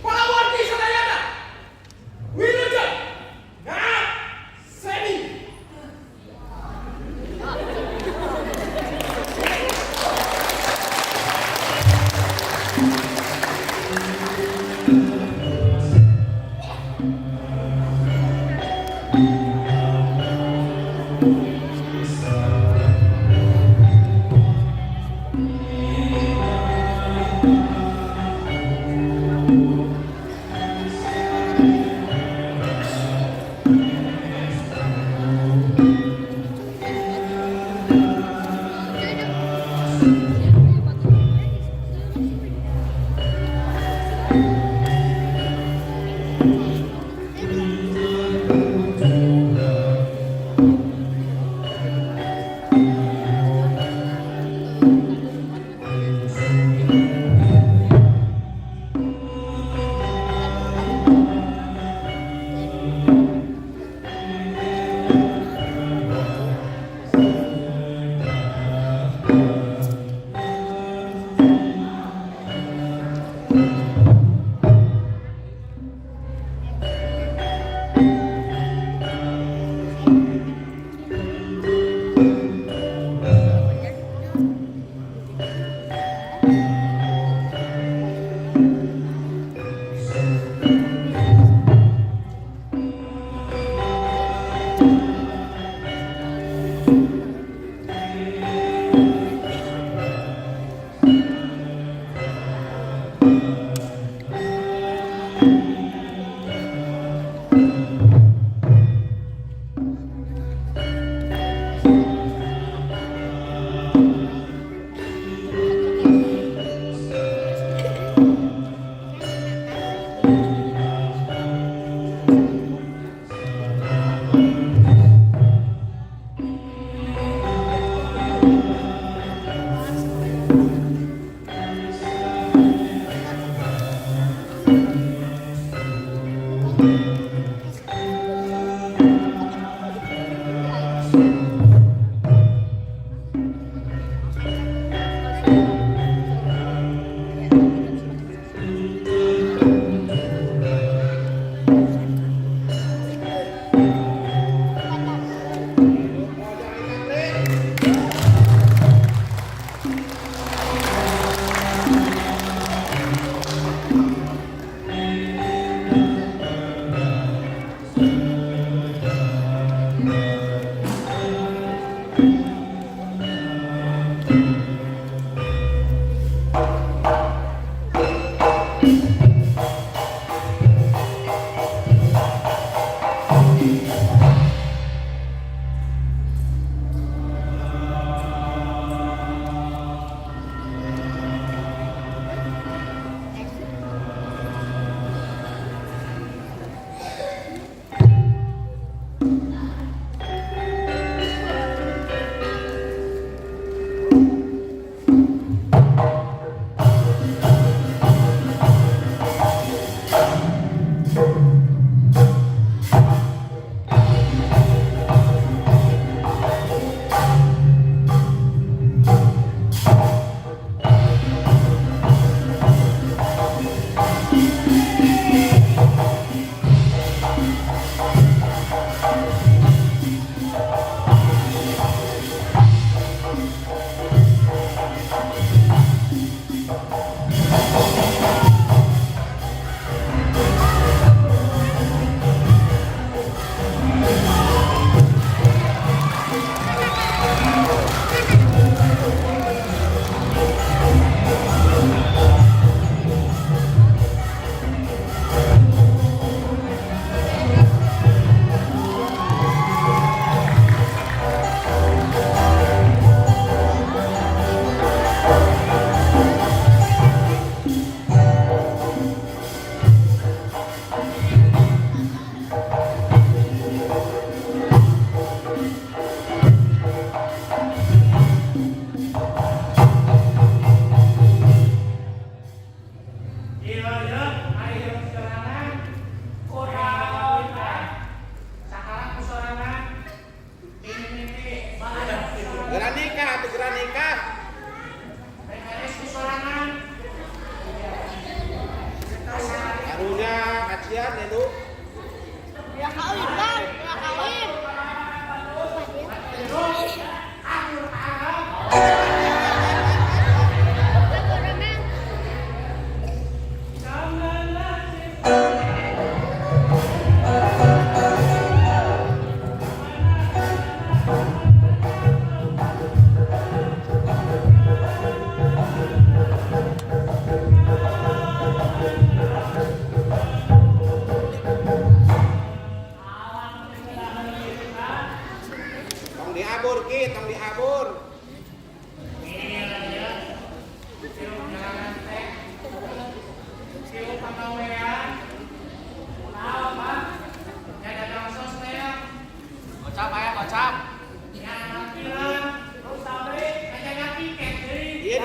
Palawargi sadayana. Wilujeng ngakseni.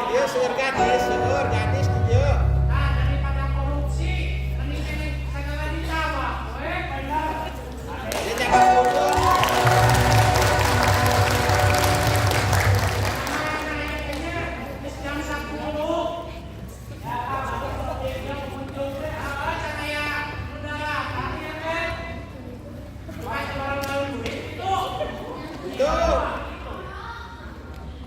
Ieu seueur gadis, seueur gadis di dieu. Nah, daripada korupsi, mending keneh sagala ditambah we, bener. Dia jangan mundur. Geus jam 10. Ya, dia pengunjung teh apa can aya nu daratan ya teh. Bukan orang duit itu. Tuh.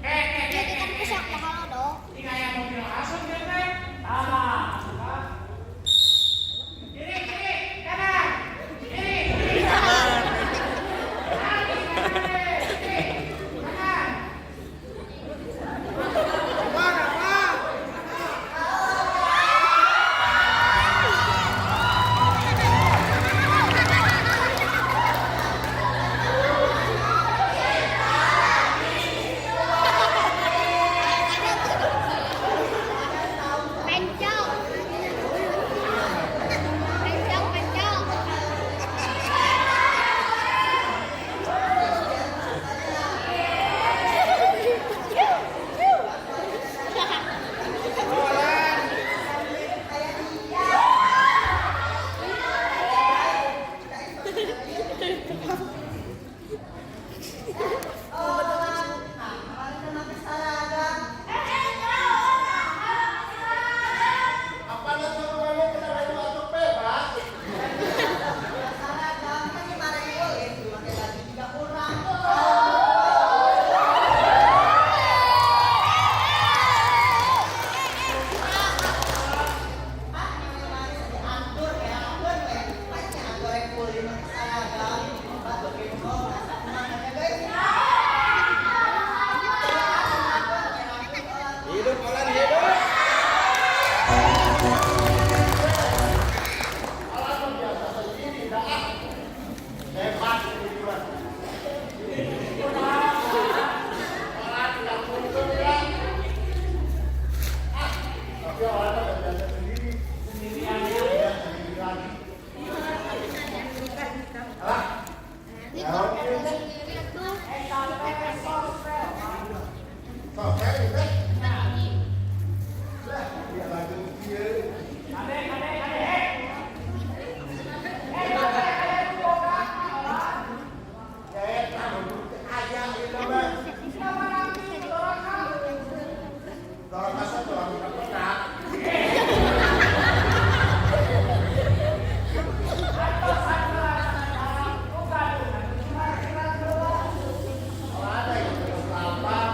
Eh, eh, Dia eh, kita eh, bisa eh. halo dong. Ini kayak mobil asup ya teh. Tah, kiri, kiri, kanan. Kiri, kiri. Kanan, kiri, kanan. Mana, Pak? Pencok. Pencok, pencok. Jualan. Apa nanti kemarin kita baju atau bebas? Hidup olan hidup. Alat biasa sendiri, dah. Hebat ini mah. Orang tidak untung ya. Ah, tapi orang mah biasa sendiri. Sendirian ya, sendirian. Alah, Ini kalau sendiri tuh. sok eh, teh. Lah, dia lagi kieu. Kade, kade, kade, eh. Ya eta nu teh aya ieu mah. Siapa nanti doraka? Dorong asa dorong ka penak. Kalau ada yang terus lapar,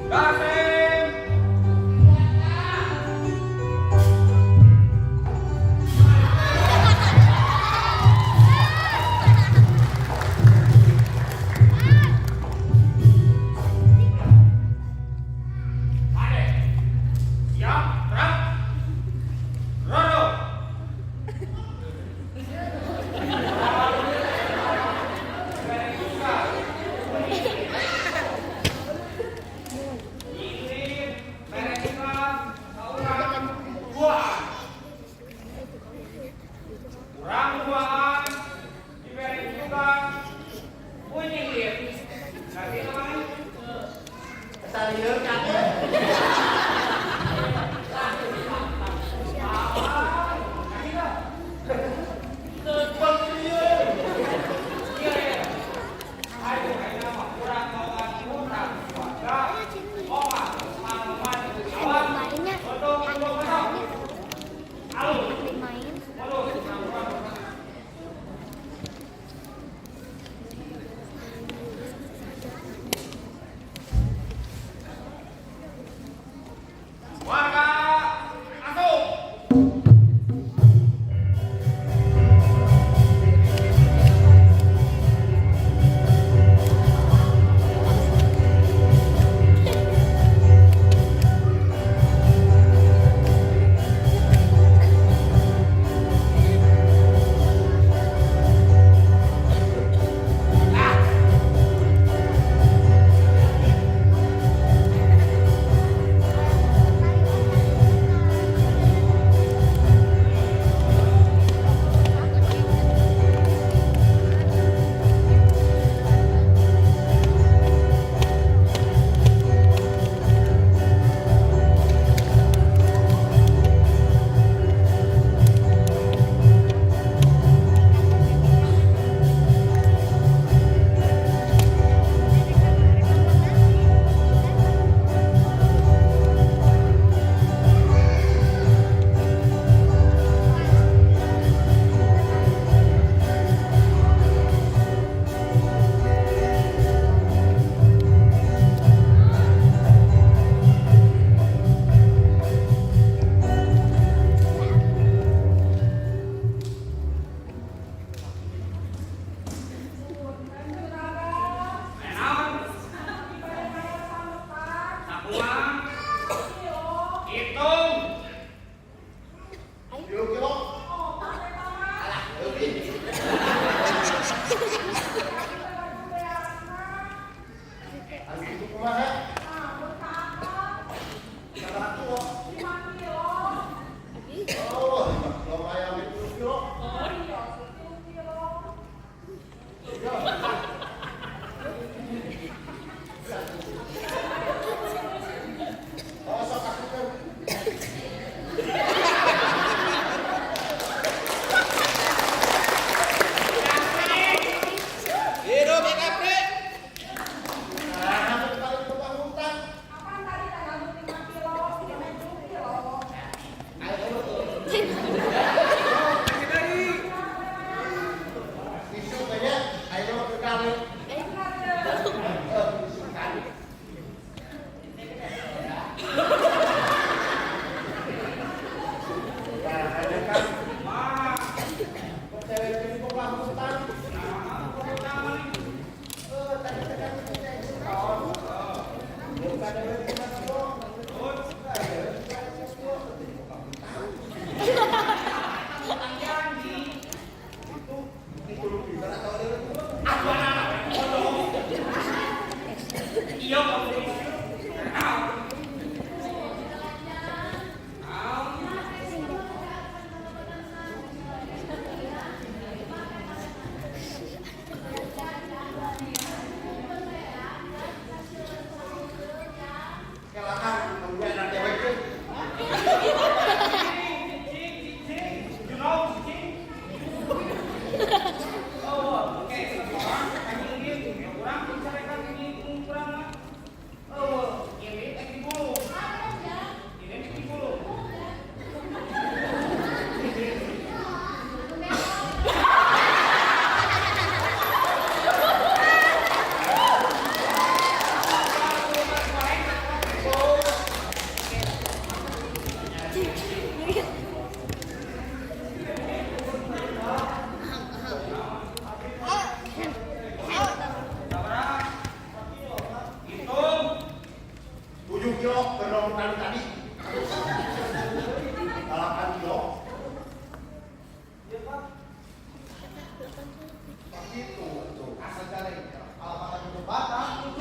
Gasem. Ade. Siap, gerak. Rodo. Kurang duaan, diberi juga bunyi lir. Nanti namanya Mainnya main. Warga masuk. Naon? Sakuang. Hitung. Kilo-kilo. Alah, lebih. Anu itu kumaha? Sabaraha kilo? Oh, 5 kilo ayam itu kilo. Oh, sok asupkeun. Hidup IKP. Nah, paling tukang hutang. Isu kayaknya, ayo ke kali. Isu kali. Nah, ada kan? Kok cewek ini kok hutang? Tadi kan kita itu tahun. Bukan ada yang lima kilo. Ada yang lima kilo. Itu lebih berat atau lebih? Iya, kamu. Kelakan, punya anak cewek tuh. Cing, you know, cing. Oh, oke, seseorang kami ingin kurang menceraikan ini kurang. Oh, ini 7 kilo berdong tadi tadi. 8 kilo. Iya, Pak. Begitu tuh asal cari alamat itu batang.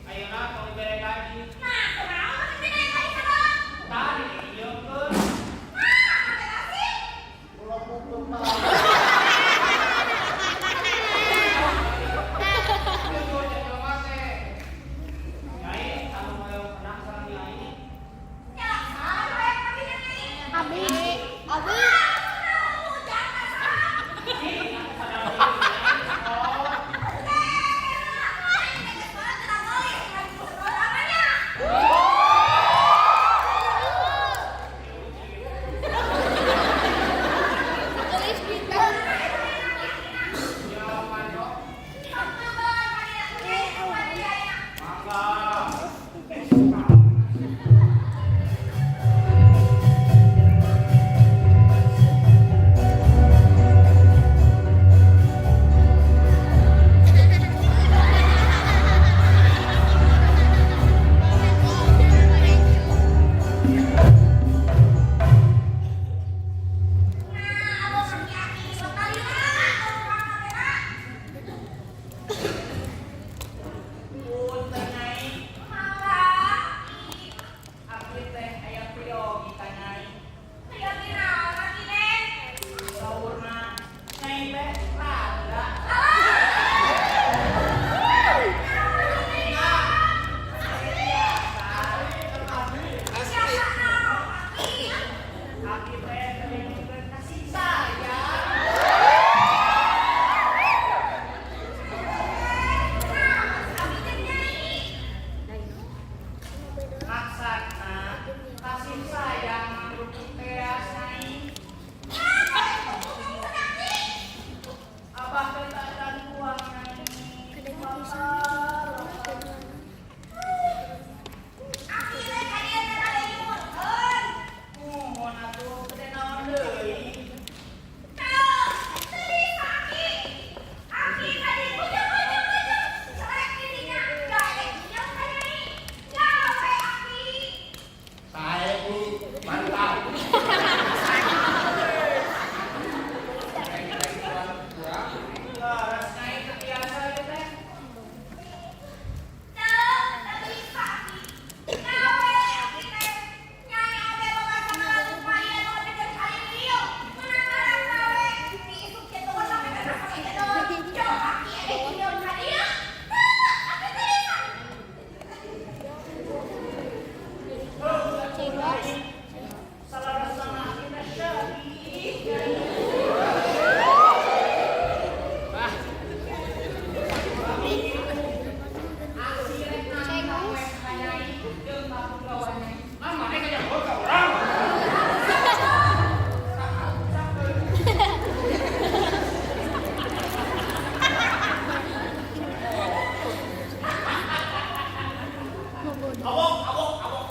Ayeuna tong bere gaji. Nah, kunaon teh naik ka? Tadi dijieunkeun. Punten, Nyai. Abdi teh aya priyogi ka Nyai. Saurna Nyai teh rada. Asli. Abdi teh teu kasih sayang. Maksudna kasih sayang mangrupu teas, Nyai. Abah teh tacan uang, Nyai. Kadang pisan. Muhun atuh teh naon deui? Sae Ki, mantap. Leres, Nyai, teu biasa ieu teh. Cengos. Saleresna mah abdi teh sedih, Nyai. Aksi rek nangkap we ka Nyai jeung ka punggawa Nyai. Mama eh kaya ka urang. Awok, awok, awok.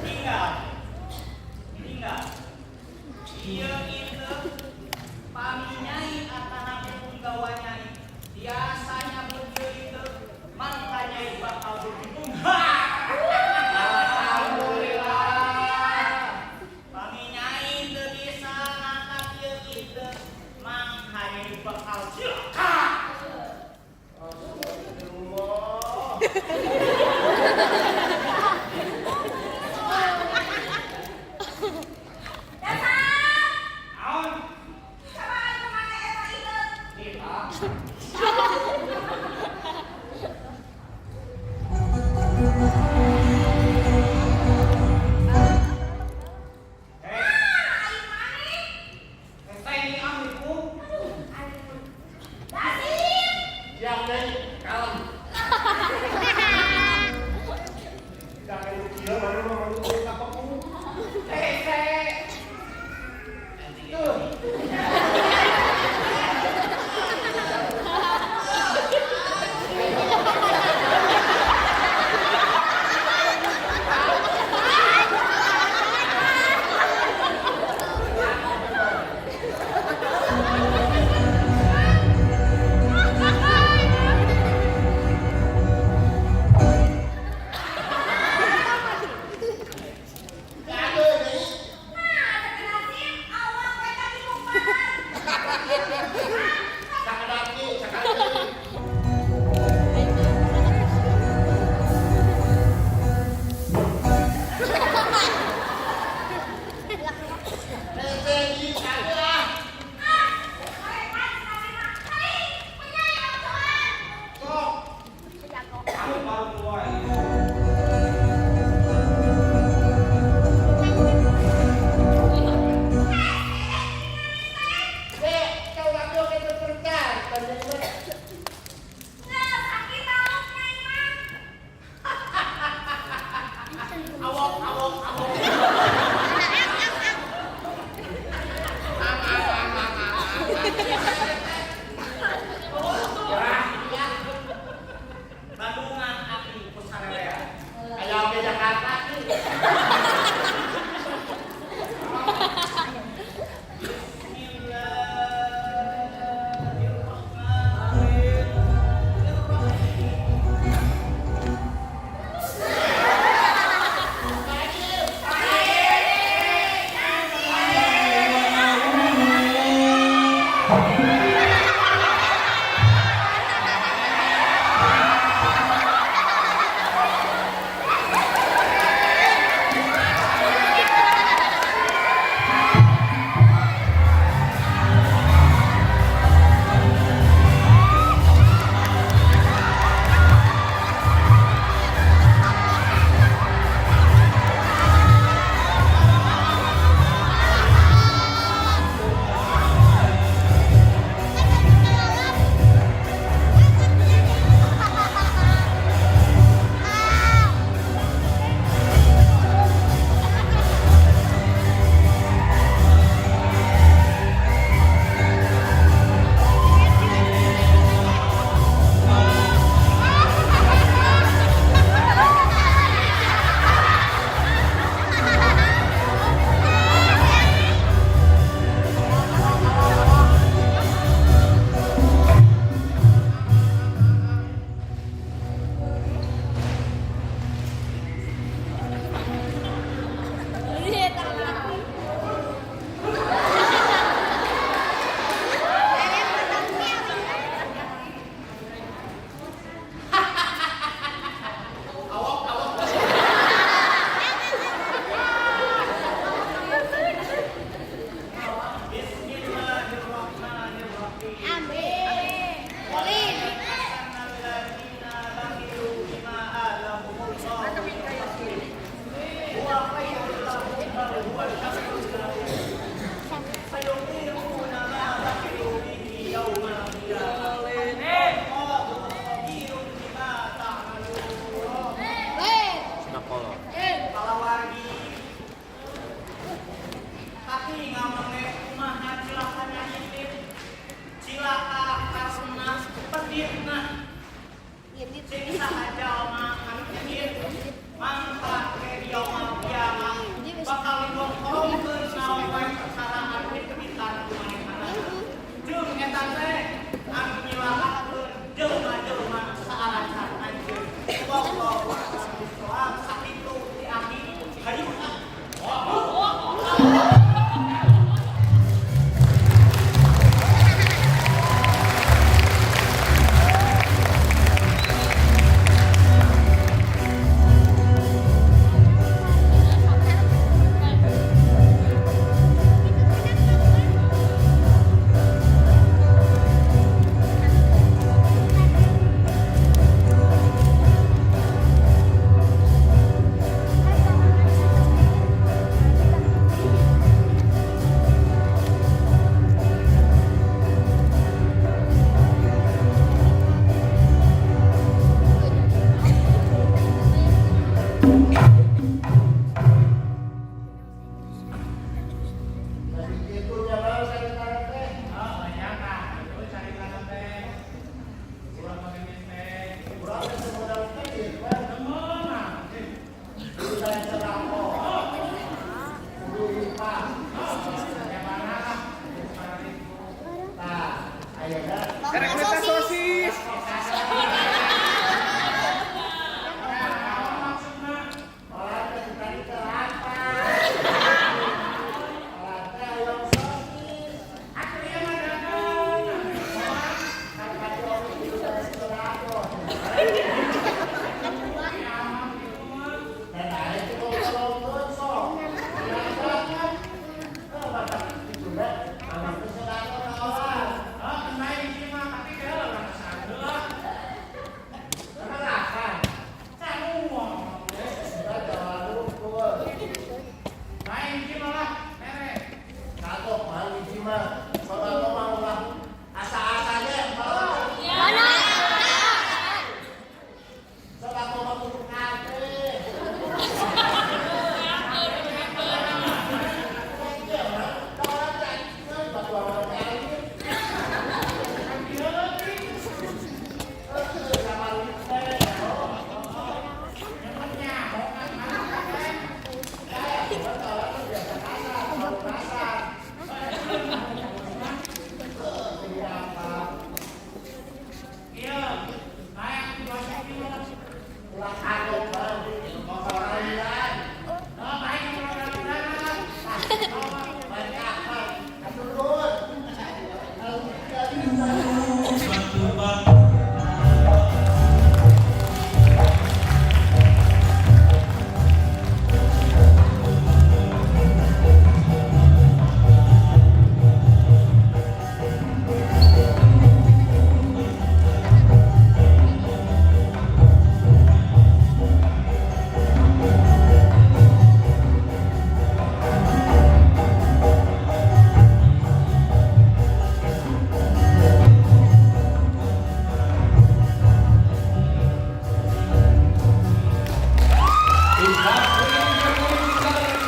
Tinggal. Tinggal. Ieu itu pami Nyai atanapi punggawa Nyai. Biasa nyabut ieu itu mangka Nyai bakal beruntung. Ha! Alhamdulillah. Pami Nyai teu bisa nangkap ieu itu mangka Nyai bakal cilaka. Astagfirullah. Naon? Kita. Eh, teh ini amiku. Siap, Neng. Kalem. Jangan kieu mana mah malu ka papu. Teh, teh. Tuh. Bandungan aki ku sarerea. Aya oge Jakarta ki. Amin. Boleh. Kalawargi. Tapi ngamenge kumaha cilakana nyipit. Cilaka karena peditna. Cing saha jalma anu pedit mangka ke yaumul kiamah bakal didongkorongkeun naon wae perkara anu dipeditan ku manehna. Jeung eta teh anu nyilakakeun jelema-jelema saaracan anjeun. Wallahu a'lam bishawab. Sakitu ti aki hayu ah. Jadi itu jalan saya tarik teh. Oh, banyak ah. Itu cari tanah teh. Urang pemimpin teh. Urang teh semodal teh ieu teh. Temenan. Kudu saya sedako. Kudu infak. Ya mana lah. Nah, ayeuna Erek minta sosis. orang teh tadi teh lapar. Orang teh hayang sosis. Atuh ieu mah dagang. Kan tadi oge kudu saya sedako. Dan aing teh tolongkeun sok. Kan? Eh, batak itu teh, anak teh sedako ka orang. Oh, kena ini mah tapi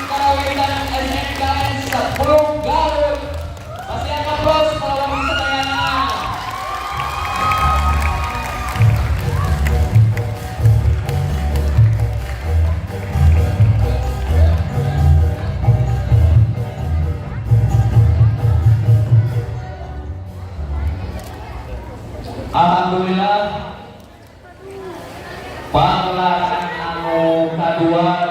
Karawitan SMKN 10 Garut. Masih ada bos para sadayana. Alhamdulillah, pagelaran anu kadua.